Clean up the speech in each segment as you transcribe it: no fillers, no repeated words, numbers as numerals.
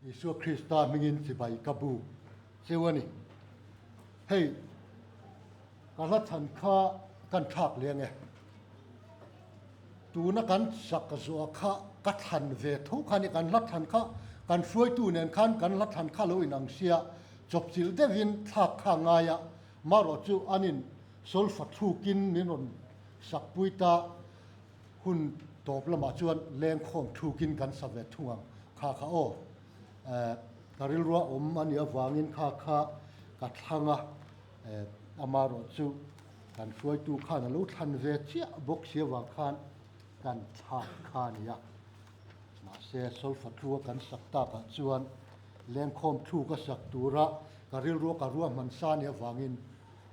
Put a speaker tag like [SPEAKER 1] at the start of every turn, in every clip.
[SPEAKER 1] Isua Krista hmingin chibai ka buk cheu a ni. Hei, ka hla chhan kha kan thlak leh ange. Tuna kan sak zuah kha ka thlan ve tho kha a ni, kan hla thlan kha kan hruaitu nen khan kan hla thlan kha lo inang sia, chawpchilh deuhin thlak kha a ngai a, marawh chu an in solfa thlukin min rawn sakpui ta. Hun tawp lamah chuan lengkhawm thukin kan sa ve thung ang. Kha kha aw, ka rilrua awm a nih avangin kha kha ka thlang a, amaherawh chu kan hruaitu khan a lo thlan ve chiah bawk si avang khan kan thlak kha a ni a. Mahse, solfa thua kan sak takah chuan lengkhawm thu ka sak tura ka rilrua ka ruahman sa a nih avangin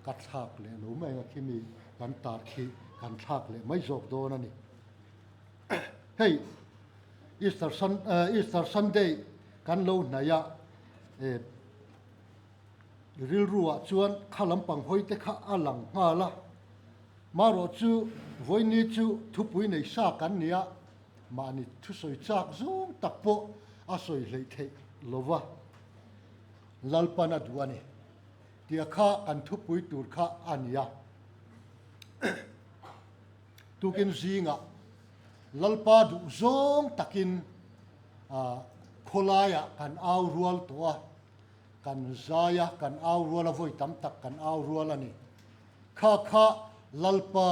[SPEAKER 1] ka thlak leh lo mai ang a khimi kan tar khi kan thlak leh mai zawk dawn a ni. Hei Easter Sun Easter Sunday kan lo hnaih a eh rilru ah chuan kha lampang hawi te kha a lang nghal a, marawh chu vawiini chu thupui nei sa kan ni a, mahni thusawi chak zawng tak pawh a sawi hleih theih lova Lalpan a duh a ni. Tia kha kan thupui tur kha a ni a. Tukin zingah Lalpa duh zawng takin khawlaiah kan au rual tawh a, kan zai a, kan au rual a, vawi tam tak kan au rual a ni. Kha kha Lalpa,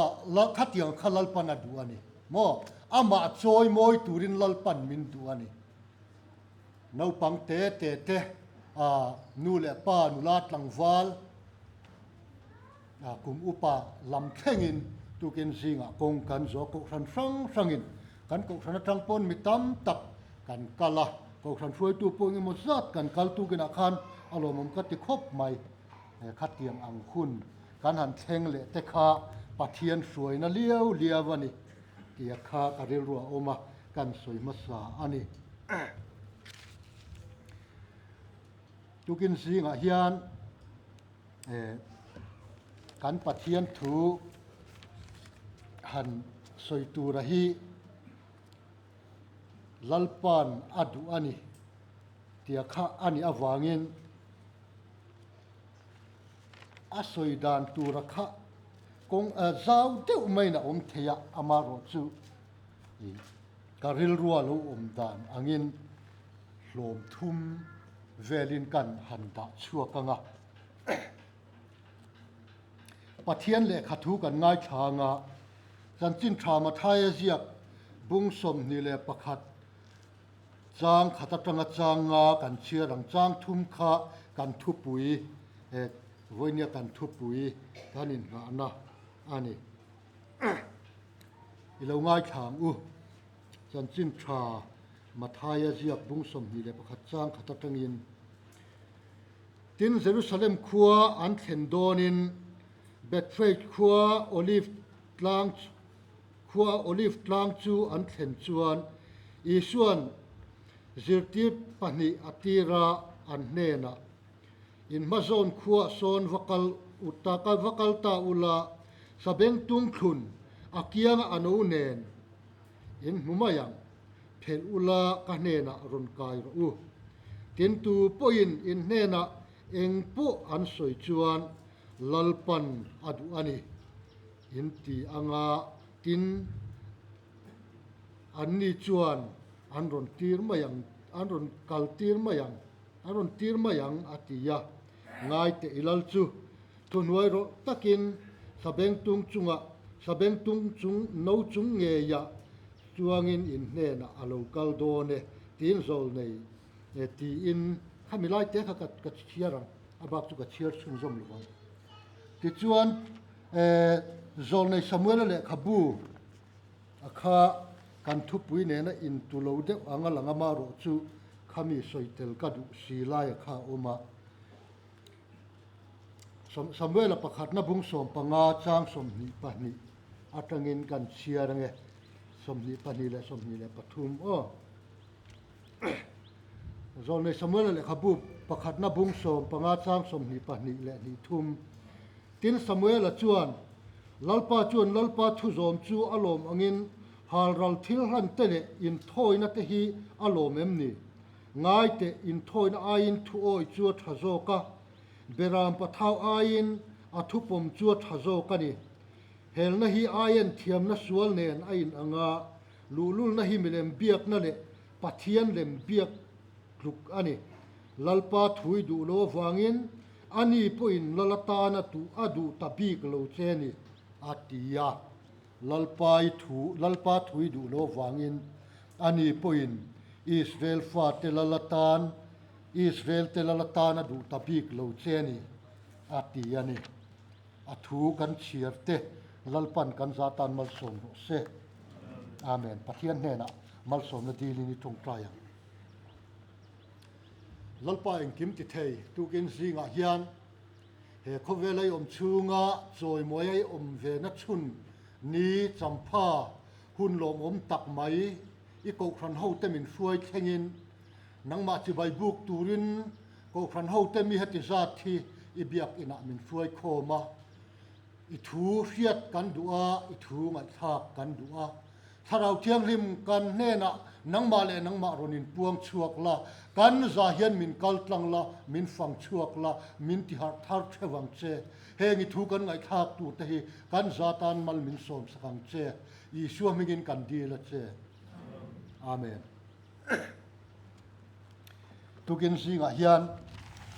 [SPEAKER 1] khatiang kha Lalpan a duh a ni maw? Amah chawi mawi turin Lalpan min duh a ni. Naupang te te te, nu leh pa, nula tlangval, kum upa lam thlengin tukin zingah kawng kan zawh a, kohhran hrang hrangin kan kohhran atang pawn mi tam tak kan kal a, kohhran hruaitu pawh engemaw zat kan kal tukinah khan a lawmawm ka ti khawp mai. Khatiang ang hun kan han thleng leh te kha Pathian hruaina liau liau a ni tia kha ka rilru a awm a, kan sawi hmasa a ni. Tukin zingah hian kan Pathian thu han sawi tura hi Lalpa'n a duh a ni tia kha a nih avangin a sawi dan tura kha kawng zau deuh maiin a awm thei a, amaherawhchu Ka rilrua lo awm dan angin hlawm thum velin kan han dah chhuak ang a. Pathian lehkha thu kan ngaithla ang a, Chanchin Tha Mathaia ziak bung 21 chang khat atanga chang nga kan chhiar ang. Chang thum kha kan thupui, vawinia kan thupui kan inngahna a ni. I lo ngaithla ang u. Chanchin tha Mathaia ziak bung 21 chang khat atangin, Tin, Jerusalem khua an thlen dawnin Bethphage khua Olive tlang khua Olive tlang chu an thlen chuan Isua'n zirtir pahnih a tir a, an hnenah, In hmazawn khuah sawn va kal u ta kal va kal ta ula, sabengtung thlun a kianga a no nen in hmu mai ang, phelh ula ka hnenah rawn kai rawh u. Tin tu pawhin in hnenah eng pawh an sawi chuan Lalpan a duh a ni, in ti anga tin anni chuan an rawn tir mai ang, an rawn kal tir mai ang. A rawn tir mai ang, a ti a. Ngai teh i lal chu. Thuhnuai rawh takin sabengtung chungah, sabengtung chung no chung ngeiah chuangin in hnenah a lo kal dawn e, tiin zawl nei e tiin khami lai te kha ka chhiar ang, a bak chu ka chhiar chhunzawm lo ang. Tichuan, zawl nei Samuela lehkhabu a kha kan thupui nena intu lo deuh ang a lang a, marawh chu Khami sawi tel ka duh si laia kha a awm a. Samuela pakhatna bung 15 chang 22 atangin kan chhiar ange, 22 leh 23 aw. Zawlnei Samuela lehkhabu pakhatna bung 15 chang 22 leh hnih thum. Tin Samuela chuan, Lalpa chuan Lalpa thu zawm chu a lawm angin Halral thil hlan te leh inthawina te hi a lawm em ni? Ngai teh, inthawina aiin thu awi chu a tha zawk a, beram pathau aiin a thupawm chu a tha zawk a ni. Helna hi aien thiamna sual nen a in ang a, luhlulna hi milem biakna leh Pathian lem biak tluk a ni. Lalpa thui duh lo avangin ani pawhin lal atana tuh a duh ta bik lo che ni, a ti a. Lalpa i thu, Lalpa thui duh lo avangin ani pawhin Israel fate lal atan, Israel te lal atan a duh ta bik lo che ni, a ti a ni. A thu kan chhiar te Lalpan kan za tan malsawm rawh se. Amen. Pathian hnenah malsawmna dilin i tawngtai ang. Lalpa engkim ti thei tukin zingah hian he khawvel a i awm chhunga chawimawi a i awm ve na chhun ni champha hun lawmawm tak mai i kohhran hote min hruai thlengin nangmah chibai buk turin kohhran hote mi heti zat hi i biak inah min hruai khawm a. I thu hriat kan duh a, i thu ngaihthlak kan duh a. Thlarau Thianghlim kan hnenah nangmah leh nangmah rawn inpuang chhuak la, kan za hian min kal tlang la, min fang chhuak la, min tiharh thar theuh ang che. Heng i thu kan ngaihthlak tur te hi kan za tan mal min sawm sak ang che. Isua hmingin kan dil a che. Amen. Tukin zingah hian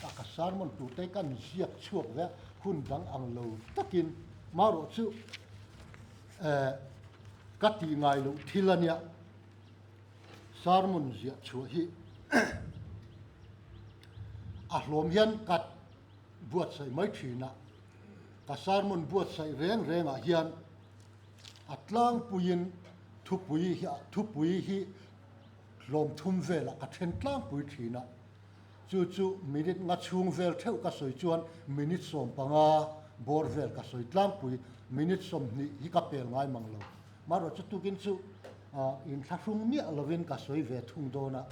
[SPEAKER 1] a ka sermon tur te kan ziak chhuak ve a, hun dang ang lo takin marawh chu eh ka tih ngai loh thil a nia, sermon ziah chhuah hi a hlawm hian ka buatsaih mai thin a, ka sermon buatsaih reng rengah hian a tlangpuiin thupui hi thupui hi hlawm thum velah ka then tlangpui thin a, chu chu minute nga chhung vel theuh ka sawi chuan minute 15 bawr vel ka sawi tlangpui, minute 20 hi ka pel ngai mang lo. Marawh chu tukin chu inthlahrung miah lovin ka sawi ve thung dawn a,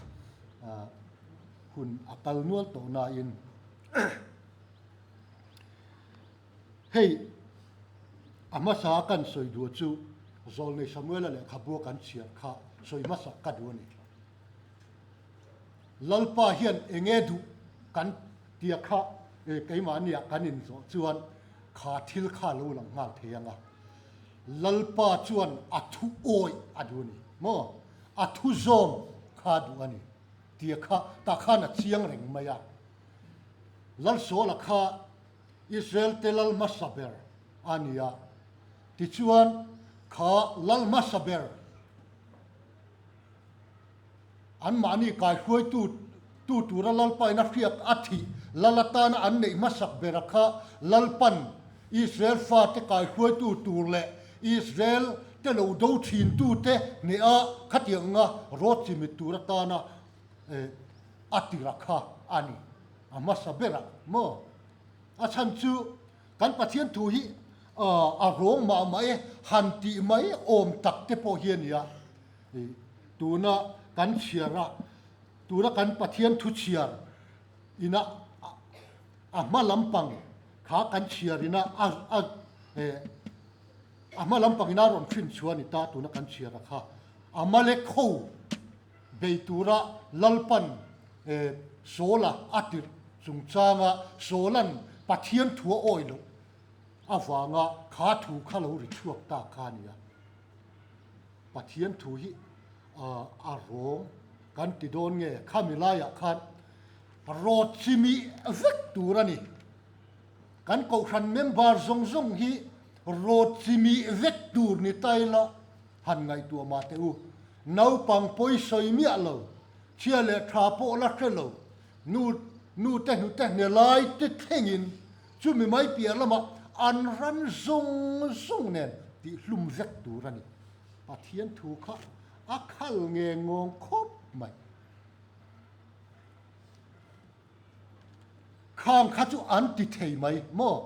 [SPEAKER 1] hun a kal nual tawh nain hei a hmasa kan sawi duh chu Zawlnei Samuela lehkhabua kan chhiar kha sawi hmasa ka duh a ni. Lalpa hian enge duh kan tia kha keimahnia kan inzawh chuan kha thil kha lo lang nghal thei ang a. Lalpa chuan a thu awih a duh a ni maw? A thu zawm kha a duh a ni tia kha tah khan a chiang reng mai a. Lalsawla kha Israel te lal hmasa ber a ni a. Tichuan, kha lal hmasa ber anmahni kaihruaitu tu tura Lalpain a hriak a thih lal atana an neih hmasak bera kha Lalpan Israel fate kaihruaitu tur leh Israel te lo do thintu te hneha khatianga rawt chimit tur atana a tira kha a ni a hmasa berah maw? A chhan chu Kan Pathian thu hi a rawng mah mah e, han tih mai awm tak te pawh hi a ni a. Tuna kan chhiar a, tuna kan Pathian thu chhiar ina a hma lampang kha kan chhiar ina a a a hma lampang ina a rawn hrin chhuah a ni ta tuna kan chhiar a kha. Amalek ho bei tura Lalpan Saula a tirh chungchanga Saula'n Pathian thu a awi loh avanga kha thu kha lo ri chhuak ta kha a ni a. Pathian thu hi a rawng kan ti dawn nge khami laiah khan rawt chimih vek tur a ni. Kan kohhran member zawng zawng hi rawt chimih vek tur ni ta ila han ngaihtuah mah teh u. Naupang pawi sawi miah lo, chhia leh tha pawh la hre lo, nu nu te hnute hne lai te thlengin chumi mai piah lamah an ran zawng zawng nen tih hlum vek tur a ni. Pathian thu kha a khal nge ngawng khawp mai. Khang kha chu an ti thei mai maw?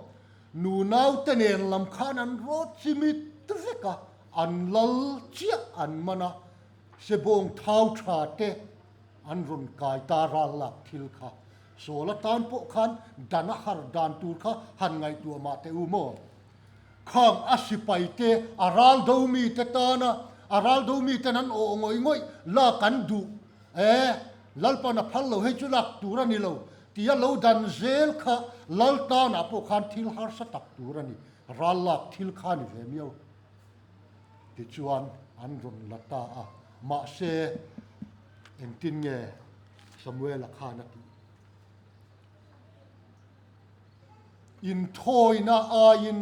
[SPEAKER 1] Nu naute nen lam khan an rawt chimit vek a, an lal chiah an man a, sebawng thau tha te an rawn kai ta ral lak thil kha. Sawl atan pawh khan dan a har dan tur kha han ngaihtuah mah teh u maw? Khang a sipai te, a ral do mi te tana, a ral do mi ten an awh ngawih ngawih lak an duh e. Lalpan a phal lo, hei chu lak tur a ni lo tia lo dan zel kha Lal tanah pawh khan thil harsa tak tur a ni, ral lak thil kha a ni ve miau. Tichuan an rawn la ta a, mahse engtin nge Samuela khan a tih? Inthawina aiin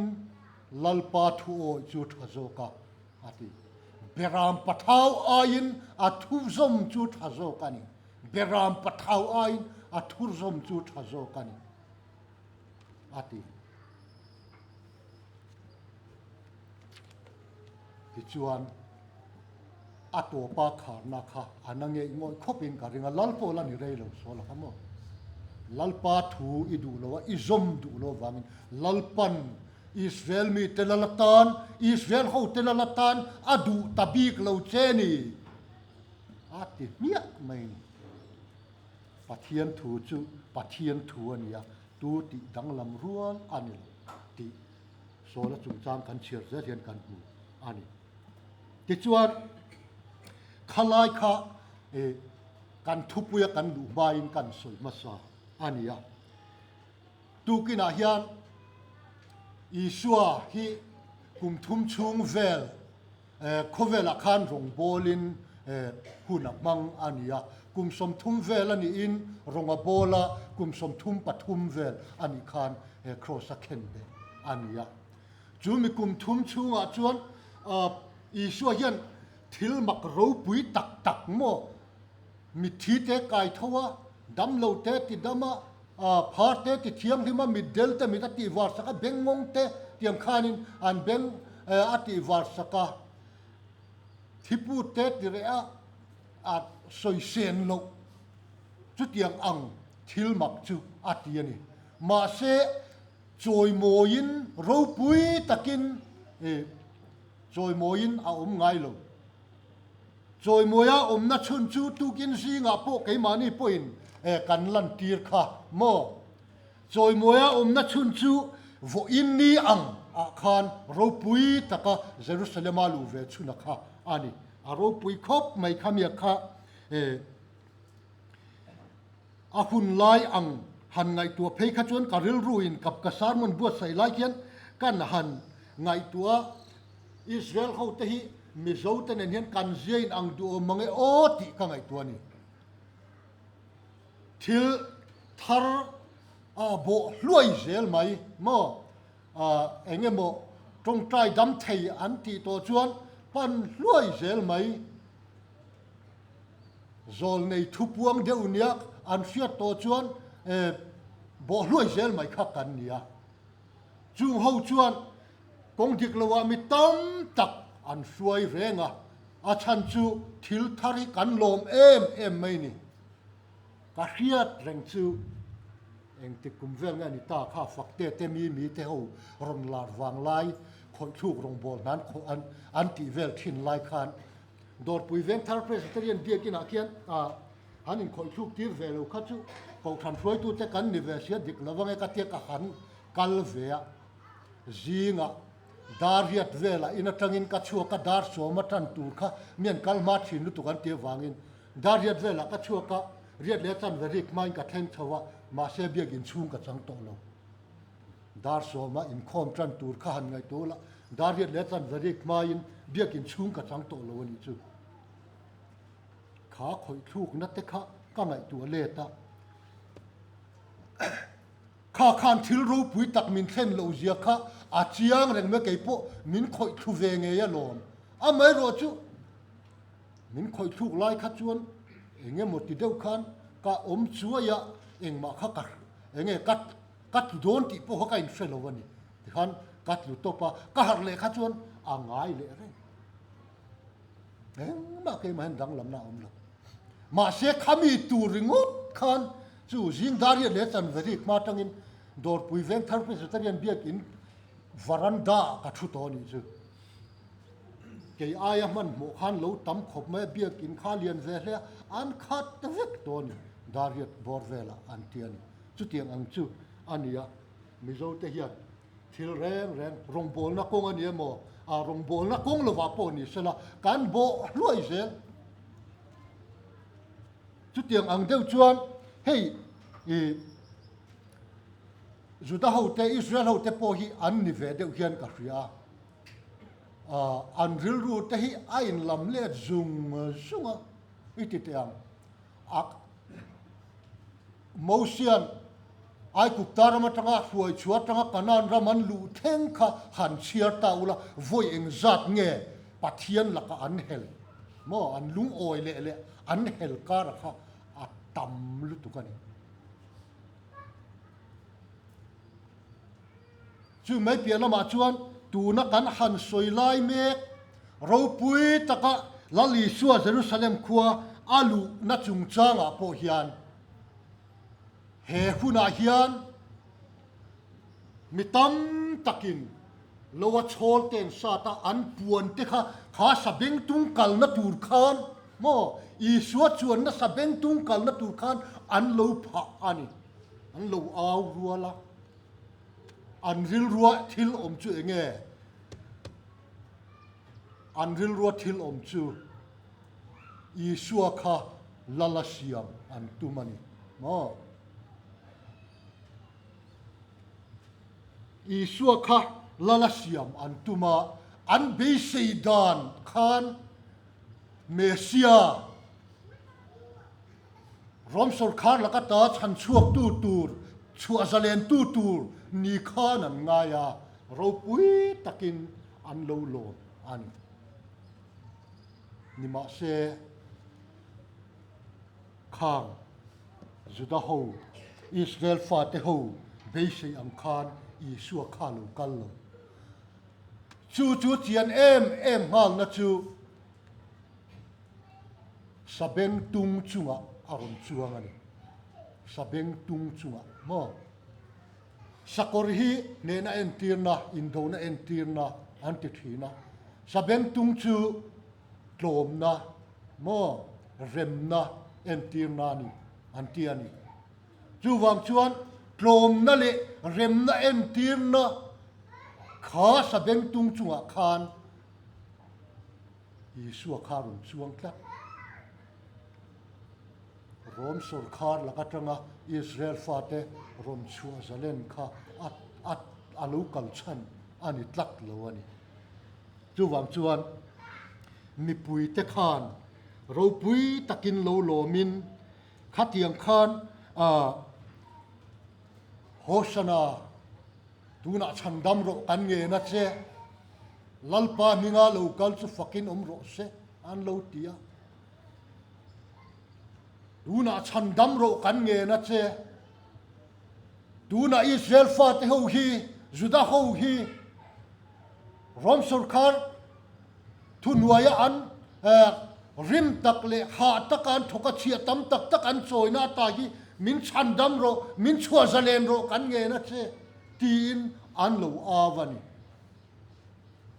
[SPEAKER 1] Lalpa thu awih chu tha zawk a, a ti. Beram pathau aiin a thuzawm chu tha zawk a ni. Beram pathau aiin a thuzawm chu tha zawk a ni, a ti. Tichuan, a tawpa kharna kha a na ngeih ngawih khawpin ka ring a, Lal pawh la ni rei lo sual a kha maw? Lalpa thu i duh lo a, i zawm duh lo avangin Lalpan Israel mite lal atan, Israel hote lal atan a duh ta bik lo che ni, a ti hmiah mai ni. Pathian thu chu Pathian thu a ni a, tu tih danglam rual a ni lo tih Sawla chungchang kan chhiar zel hian kan hmu a ni. Tichuan, khalai kha kan thupuia kan luh hmain kan sawi hmasa a ni a. Tukinah hian Isua hi kum thum chhung vel khawvelah khan rawngbawlin hun a hmang a ni a. Kum 30 vel a niin rawng a bawl a, kum 33 vel a nih khan Kraws a khen beh a ni a. Chu mi kum thum chhungah chuan Isua hian thil mak ropui tak tak maw mitthi te kai tho a, damlo te ti dam a, phar te ti thianghlim a, mitdel te mit a tih var sak a, bengngawng te tiang khanin an beng a tih var sak a, thiput te ti reh a, a sawi sen loh chutiang ang thil mak chu a ti a ni. Mahse, chawimawiin ropui takin chawimawiin a awm ngai lo. Chawimawia awmna chhun chu tukin zingah pawh keimahni pawhin kan lantir kha maw? Chawimawia awmna chhun chu vawiin ni ang ah khan ropui taka Jerusalema luh ve chhuna kha a ni. A ropui khawp mai kha miak kha a hun lai ang han ngaihtuah phei kha chuan ka rilruin kap ka sermon buatsaih lai khian kan han ngaihtuah a, Israel hote hi Mizo te nen hian kan zia in ang duh awm mange aw tih ka ngaihtuah a ni. Thil thar a bawh hluai zel mai maw? Eng emaw tawngtai dam thei an tih tawh chuan pan hluai zel mai. Zawlnei thupuang deuh nia an hriat tawh chuan bawh hluai zel mai kha kan ni a. Chung ho chuan Kawng dik loah mi tam tak an hruai reng a, a chhan chu thil thar hi kan lawm em em mai ni. Ka hriat reng chu engtik kum vel nge ni ta kha Fakte te mi mi te ho rawn lar vang lai khawih thluk rawngbâwl hnan khawh an an tih vel thin lai khan Dawrpui Vengthar Presbyterian Biakinah khian han inkhawih thluk tir ve lo kha chu Kohhran hruaitute kan ni ve sia dik lo ange ka tia ka han kal ve a. Zingah dar riat velah in atangin ka chhuak a, dar sawm atan tur kha mi an kal hma thin lutuk an tih avangin dar riat velah ka chhuak a, riat leh chan ve rik hmain ka thleng chho a, mahse biakin chhung ka chang tawh lo. Dar sawma inkhawm tan tur kha han ngaihtuah ula, dar riat leh chan ve rik hmain biakin chhung ka chang tawh lo a nih chu. Kha khawih thlukna te kha ka ngaihtuah let a. Kha khan thil ropui tak min thlen loh zia kha a chiang reng mai, kei pawh min khawih thlu ve ngei alawm. Amaherawh chu min khawih thluk lai kha chuan eng emaw ti deuh khan ka awm chuai a, engmah kha ka eng nge ka ka tlu dawn tih pawh kha ka inhre lo a ni. Tikhan ka tlu tawp a, ka harh leh kha chuan a ngai leh reng. Engmah keimah hian danglamna a awm lo. Mahse khami tur ringawt khan chu zing dariat leh chanve rik hma atangin Dawrpui Vengthar Presbyterian Biakin varanda ah ka thu tawh a nih chu. Kei aia hmanhmawh khan lo tam khawp mai a, biakin kha lian ve hle a, an khat ta vek tawh a ni. Dariat bawr velah an ti a ni. Chutiang ang chu a ni a, Mizote hian Thil reng reng rawngbawlna kawng a ni emaw, a rawngbawlna kawng lovah pawh ni sela kan bawh hluai zel. Chutiang ang deuh chuan hei i Juda hote, Israel hote pawh hi an ni ve deuh hian ka hria a. An rilru te hi a inlam let zung zung a, i ti teh ang. A Mosian Aigupta ram atanga hruai chhuah atanga Kanaan ram an luh thleng kha han chhiar ta ula, vawi engzat nge Pathian lakah an hel maw? An lungawi leh leh an hel kara kha a tam lutuk a ni. Chu mai piah lamah chuan tuna kan han sawi lai mek ropui taka Lal Isua Jerusalem khua a luhna chungchangah pawh hian he hunah hian mi tam takin lo a chhawl ten sat a, an puan te kha kha sabengtung kalna tur khan maw Isua chuanna sabengtung kalna tur khan an lo phah a ni, an lo au rual a. An rilrua thil awm chu eng nge? An rilrua thil awm chu Isua kha lal a siam an tum a ni maw? Isua kha lal a siam an tum a, an beisei dan khan Messia, Rom sawrkhar laka ta chhan chhuaktu tur, chhuah zalentu tur ni khan an ngai a, ropui takin an lo lawm a ni. Nimahse, khang Juda ho, Israel fate ho beisei ang khan Isua kha lo kal lo. Chu chu chian em em nghalna chu Sabeng tung chungah a rawn chuang a ni. Sabeng tung chungah maw? Sakawr hi hnehna entirna, indona entirna an ti thin a. Sabeng tung chu tlawmna maw, remna entirna a ni an ti a ni. Chuvang chuan tlawmna leh remna entirna kha sabeng tung chungah khan Isua kha rawn chuang tlat. Rom sawrkhar lak atanga Israel fate rawn chhuah zalen kha a a a lo kal chhan a ni tlat lo a ni. Chuvang chuan mipuite khan ropui takin lo lawmin khatiang khan ah Hosanna Tunah chhandam rawh kan ngen a che, Lalpa hminga lo kal chu fakin awm rawh se, an lo ti a. Tunah chhandam rawh kan ngen a che, tunah Israel fate ho hi, Juda ho hi, Rom sorkar thuhnuaia an rim tak leh hah taka an thawk a, chhiah tam tak tak an chawina ata hi min chhandam rawh, min chhuah zalen rawh kan ngen a che tiin an lo au a ni.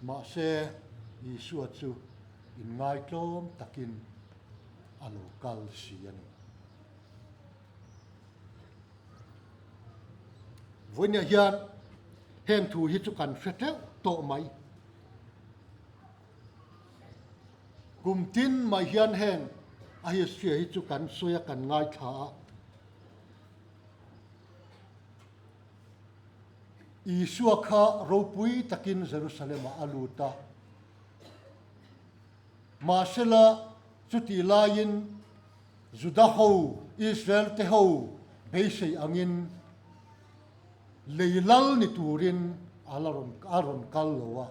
[SPEAKER 1] Mahse, Isua chu inngaitlawm takin a lo kal si a ni. Vawiinah hian heng thu hi chu kan hre teuh tawh mai. Kum tin mai hian heng a history hi chu kan sawi a, kan ngaithla a. Isua kha ropui takin Jerusalem ah a lut a. Mahsela chutih laiin Juda ho, Israel te ho beisei angin lei lal ni turin a la rawn a rawn kal lo a,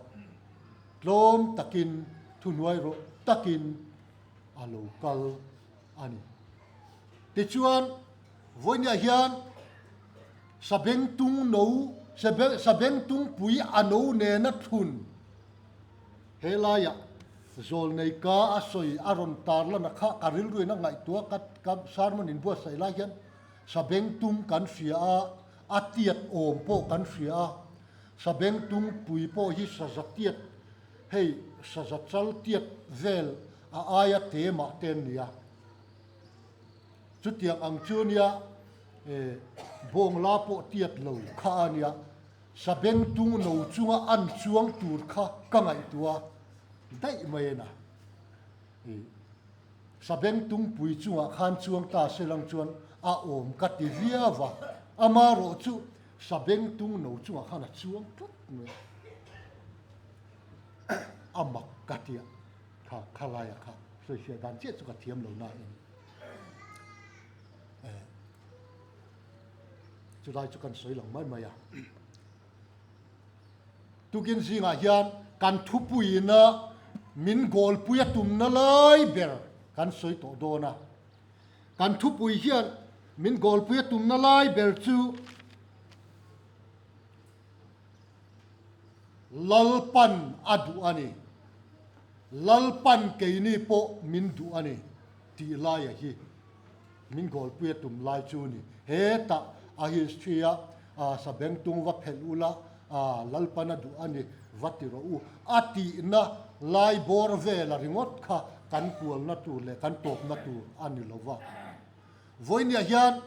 [SPEAKER 1] tlawm takin thuhnuai rawh takin a lo kal a ni. Tichuan, vawinia hian Sabengtung no, Sabengtungpui a no nena thlun He laiah zawlnei ka a sawi a rawn tarlan a kha ka rilruin a ngaihtuah ka ka sermon in buatsaih lai hian Sabengtung kan hria a, a tiat awm pawh kan hria a, Sabengtung pui pawh hi saza tiat hei saza chal tiat vel a aia te mah te an ni a. Chutiang ang chu nia bawngla pawh tiat lo kha a nia. Sabengtung no chunga an chuang tur kha ka ngaihtuah daih mai a na. Sabengtungpui chungah khan chuang ta se lang chuan a awm ka ti viau a, amarawh chu Sabengtung no chungah khan a chuang tlat mai a, a mak ka ti a, kha khalaia kha sawifiah dan chiah chu ka thiam lo nain eh chulai chu kan sawi lang mai mai a. Tukin zingah hian kan thupuiina min gawlpui a tumna lai ber kan sawi tawh dawn a. Kan thupui hian min gawlpui a tumna lai ber chu Lalpan a duh a ni, Lalpan keini pawh min duh a ni tih laia hi Min gawlpui a tum lai chu ni. Hetah a history a sabengtung va phelh ula Lalpan a duh a ni va ti rawh u. A tihna lai bawr vela ringawt kha kan kualna tur leh kan tawpna tur a ni lo va. Vawinia hian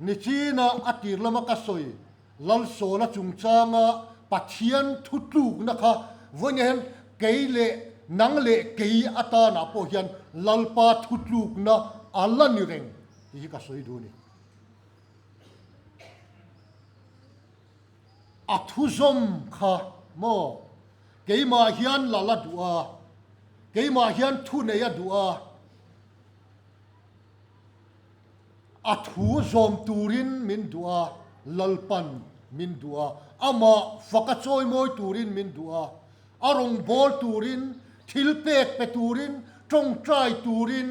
[SPEAKER 1] Nichina a tir lama ka sawi Lalsawla chungchanga Pathian thutlukna kha vawinia hian kei leh nang leh kei atanah pawh hian Lalpa thutlukna a la ni reng tih hi ka sawi duh a ni. A thuzawm kha maw keimah hian lal a duh a, keimah hian thunei a duh a, A thu zawm turin min duh a, Lalpan min duh a, amah faka chawimawi turin min duh a, a rawngbâwl turin, thil pek pe turin, tawngtai turin,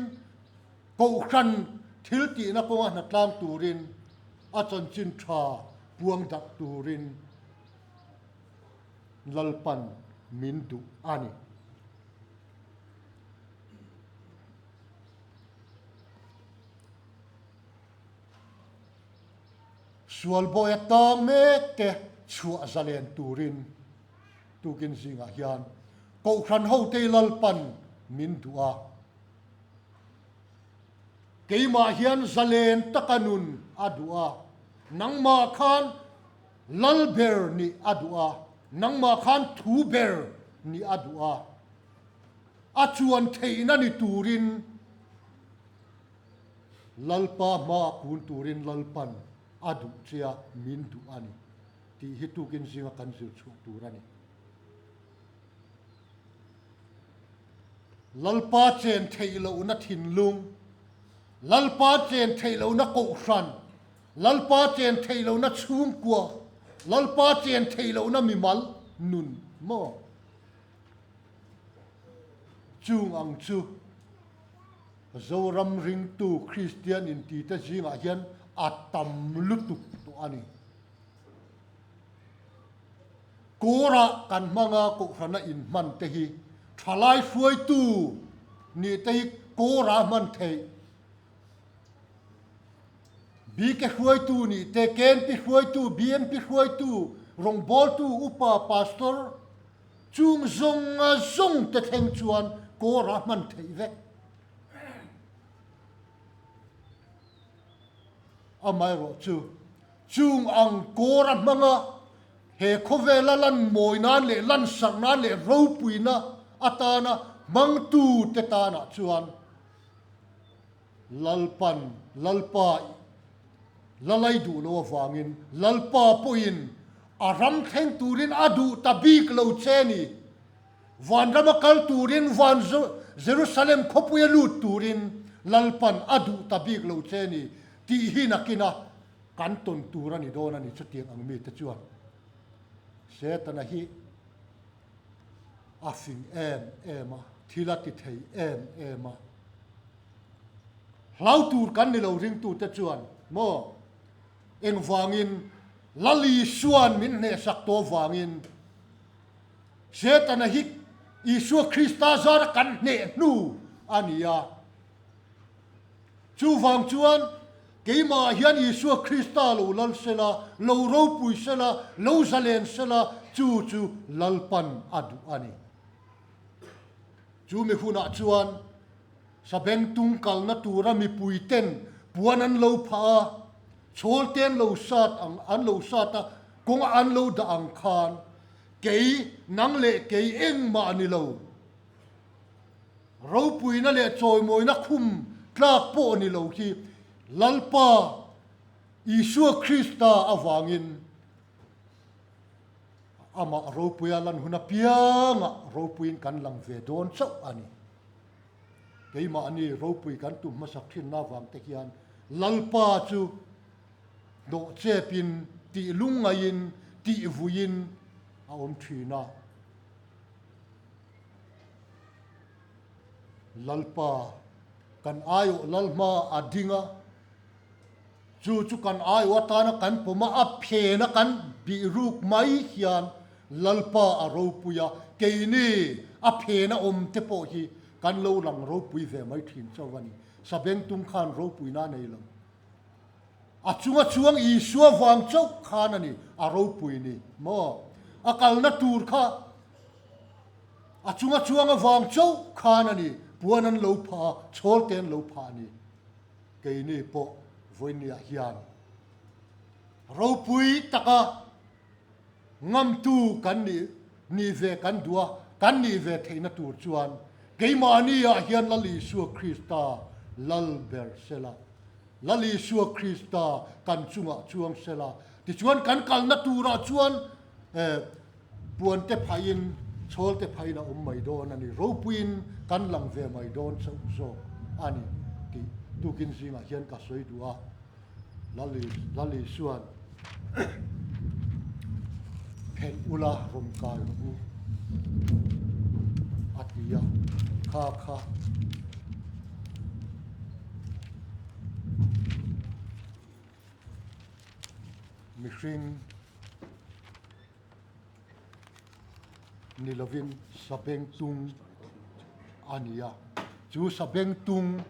[SPEAKER 1] kohhran thil tihna kawnga hnatlang turin, a chanchin tha puang darh turin Lalpan min duh a ni. Sualbawi a tang mek te chhuah zalen turin tukin zingah hian Kohhran hote Lalpan min duh a, keimah hian zalen taka nun a duh a, nangmah khan lal ber nih a duh a, nangmah khan thu ber nih a duh a. A chuan theihna ni turin Lalpa hmaah kun turin Lalpan a duh che a, min duh a ni tih hi tukin zinga kan zir chhuah tur a ni. Lalpa chen theih lohna thinlung, Lalpa chen theih lohna kohhran, Lalpa chen theih lohna chhungkua, Lalpa chen theih lohna mimal nun maw? Chung ang chu Zoram ringtu Kristian intite zingah hian a tam lutuk tawh a ni. Kawrah kan hmanga kohhrana inhman te hi thalai hruaitu nih te hi kawrah hman theih. BK hruaitu nih te, KMP hruaitu, BMP hruaitu, rawngbawltu, upa, pastor, Chung zawng a zawng te thleng chuan kawr a hman theih vek. Amaherawh chu, chung ang kawr a hmang a, he khawvela lan mawi nan leh lan sarh nan leh ropuina atana hmangtu te tanah chuan Lalpan Lalpa la lai duh lo avangin Lalpa pawhin a ram thleng turin a duh ta bik lo che ni. Vanrama kal turin van Jerusalem khawpuia lut turin Lalpan a duh ta bik lo che ni tih hi nakina kan tawn tur a ni dawn a ni chutiang ang mite chuan Setana hi a fing em em a, thil a ti thei em em a. Hlau tur kan ni lo ringtute chuan maw? Engvangin Lal Isua'n min hnehsak tawh vangin Setana hi Isua Krista zara kan hneh hnu a ni a. Chuvang chuan keimah hian Isua Krista lo lal sela, lo ropui sela, lo zalen sela, chu chu Lalpan a duh a ni. Chu mi hunah chuan Sabengtung kalna tura mipuiten puan an lo phah a, chhawlte an lo sat ang, an lo sat a, kawnga an lo dah ang khan kei, nang leh kei engmah ni lo. Ropuina leh chawimawina khum tlak pawh ni lo hi Lalpa Isua Krista avangin amah ropuia lan hun apiangah ropuiin kan lang ve dawn chauh a ni. Keimahni ropui kan tum hmasak thinna avang te hian Lalpa chu hnawh chepin, tih lungngaiin, tih vuiin a awm thin a. Lalpa kan aiawh Lalhma a ding a, chu chu kan aiawh atana kan pawm a, a phena kan bih ruk mai hian Lalpa a ropui a, keini a phena awm te pawh hi kan lo lang ropui ve mai thin chauh a ni. Sabengtung khan ropuina a nei lo. A chunga chuang Isua vang chauh khan a ni, a ropui ni maw? A kalna tur kha a chunga chuang avang chauh khan a ni, puan an lo phah a, chhawl te an lo phah a ni. Keini pawh vawinia hian ropui taka ngamtu kan nih nih ve kan duh a, kan nih ve theihna tur chuan keimahni ah hian Lal Isua Krista lal ber sela, Lal Isua Krista kan chungah chuang sela, tichuan kan kalna turah chuan puan te phahin, chhawl te phahin a awm mai dawn a ni, ropuiin kan lang ve mai dawn chauh zawk a ni tih tukin zingah hian ka sawi duh a. Lal Isua'n phelh ula rawn kai rawh u a ti a, kha kha mihring ni lovin sabengtung a ni a, chu sabengtung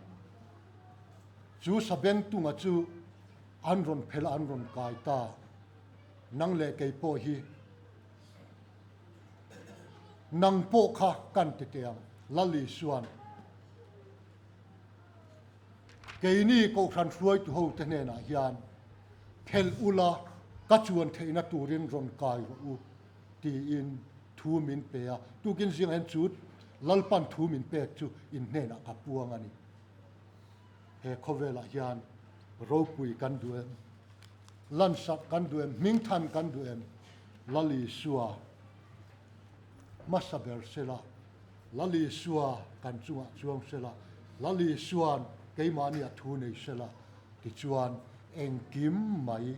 [SPEAKER 1] Chu Sabengtunga chu an rawn phel a, an rawn kai ta. Nang leh kei pawh hi nang pawh kha kan ti teh ang, Lal Isua'n keini Kohhran hruaitu hote hnenah hian phelh ula ka chuan theihna turin rawn kai rawh u tiin thu min pe a. Tukin zingah hian chu Lalpan thu min pek chu in hnenah ka puang a ni. He khawvelah hian ropui kan duh em? Lansak kan duh em? Hmingthan kan duh em? Lal Isua hmasa ber sela, Lal Isua kan chungah chuang sela, Lal Isua'n keimahni a thu nei sela, tichuan engkim mai,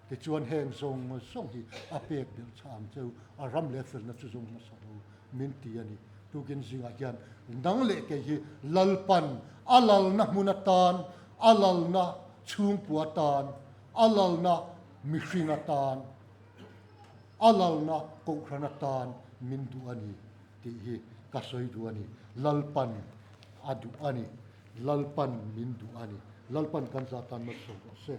[SPEAKER 1] tichuan heng zawng zawng hi a pek belh chah ang cheu, a ram leh felna chu zawng hmasa lo min ti a ni. Tukin zingah hian nang leh kei hi Lalpan a lalna hmun atan, a lalna chhungkua atan, a lalna mihring atan, a lalna kohhran atan min duh a ni tih hi ka sawi duh a ni. Lalpan a duh a ni. Lalpan min duh a ni. Lalpan kan zah tan malsawm rawh se.